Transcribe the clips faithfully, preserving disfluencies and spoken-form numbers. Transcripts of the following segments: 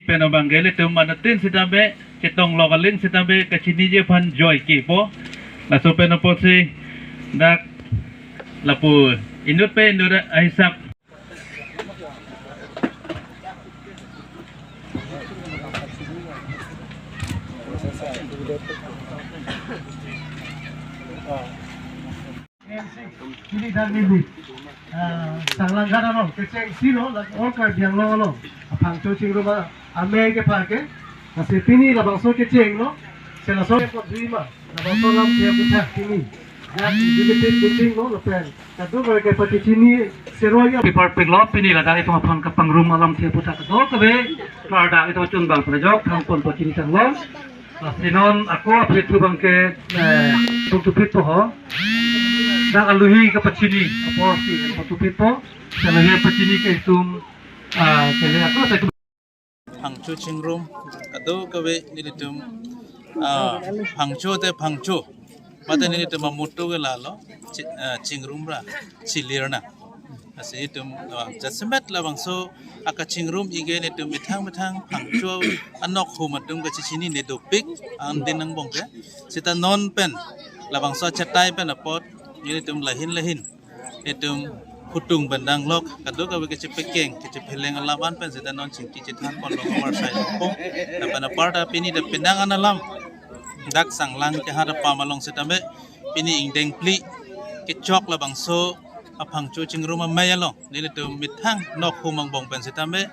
Pen abang ke ilitum anutin sitame, chetong lok aling sitame, kachiniji aphan joike po. Laso pen apotsi dak lapu inut pe inut ahisap. Pini dan neli, ah, Sanglanghat along, kechengsi lo, la all Karbi Anglong along aphangcho chingrum amei kepha ke, lasi pini labangso kecheng lo, si laso ko dui ma, labangso alamthe aputhak pini. Ya, limited kecheng lo, lapen kadokave ke pachini seroi ya. Pipar pik lo, pini ladak itum aphan kapangrum alamthe aputhak kadokave, ladak itum chunbang prajok, thang pon pachini tang lo. Lasi non ako aphi thu abang ke, eh, tum tupit po ho. Dak aluhi kapachini, aporsi tum tupit po. Aluhi pachini ke itum, ah, kele ako sa itum. Phangcho chingrum, kadokave nelitum, ah, phangcho te phangcho. Mate nelitum amutu ke lalo, chi-, ah, chingrum ra, chilir na. Lasi itum, ah, jasemet labangso akachingrum ige nelitum methang methang phangcho anok hum atum kachichinine dopik, an din angbong ke. Seta non pen labangso achetai pen apot nelitum lahin lahin itum hutung pen danglok, kadokave kachepekeng kachepheleng alam an pen seta non chingki chethan pon long amar sai longpong. Lapen aparta pini dak penang an alam dak Sanglang kehat apam along sitame pini ingdeng phli kechok labangso aphangcho chingrum amei along nelitum methang nok hum angbong pen sitame,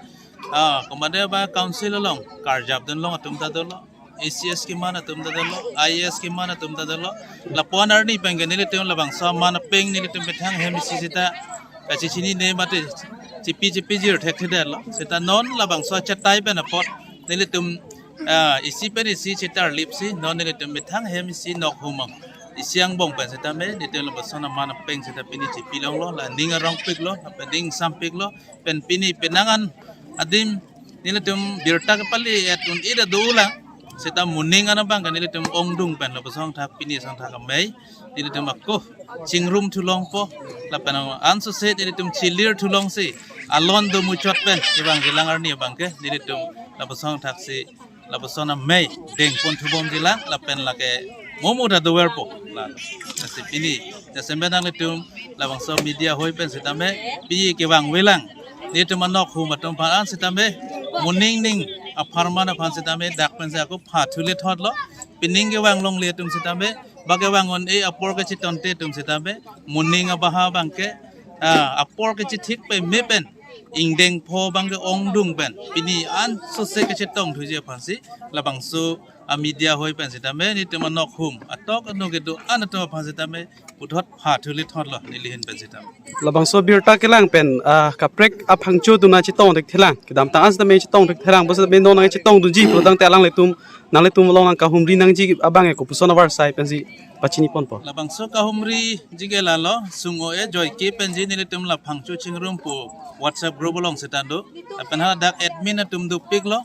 ah, komatne ba council along karjap dun long atum ta dolo, A C S keman atum ta dolo, I A S keman atum ta dolo. Lapu-an arni pen ke nelitum labangso aman apeng nelitum methang hem isi seta kachichinine mate chipi chipi jir thekthedetlo. Seta non labangso achetai pen apot nelitum, ah, isi pen isi chetarlipsi non nelitum methang hem isi nok hum ang isi angbong pen sitame nelitum lapuson aman apeng seta pini chipi longlo, la ning arong piklo, lapen ning sam piklo, pen pini penang an adim nelitum birta kepale et un-e ta dolang, seta moning an abang ke nelitum ongdung pen lapuson thak pini song thak amei nelitum ako chingrum thu longpo, lapen an sose nelitum chilir thu longsi alon do muchot pen kevang jilang arni abang ke nelitum lapuson thaksi lapuson amei deng pon thubom jilang, lapen lake momo ta doverpo. La, lasi pini jasemet nanglitum labangso media hoi pen sitame pini kevang velang nelitum anok hum atum aphan an sitame moning ning apharman aphan sitame dak pensi ako pha thule thotlo, pining kevang longle atum sitame, ba kevang un-e apor kachetonte atum sitame, moning abaha abang ke, ah, apor kachethik peme pen ingdeng pho abang ke ongdung pen pini an sose kachetong thuji aphansi labangso amedia hoi pen sitame nelitum anok hum atok anok kedo-an atum aphan sitame puthot pha thule thotlo neli ahin pen sitame. Labangso birta kelang pen, ah, kaprek aphangcho atum nangchetong thekthelang, kedamtang an sitame chetong thekthelang, bos sitame non nangchetong dunji pulotangte alanglitum, nanglitum along nangkahumri nangji abang ke kopuson avarsai pensi pachini ponpo. Labangso kahumriji ke lalo, sung-o-e joike penji nelitum la phangcho chingrum pu WhatsApp group along seta do. Lapen hadak admin atum dopiklo.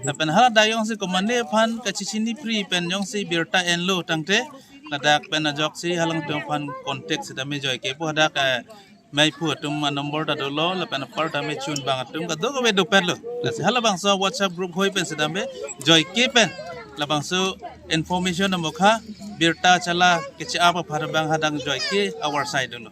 Lapen hadak jongsi komatne aphan kachichini pri pen jongsi birta enlo tangte, ladak pen ajoksi alangtum aphan contact sitame joike pu hadak, eh, meiphu atum anumber ta dolo, lapen aparta mechun bang atum kadokave dopetlo. Lasi halabangso WhatsApp group hoi pen sitame joike pen labangso information amokha birta chala keche-ap aphan abang hadak joike avarsai dolo.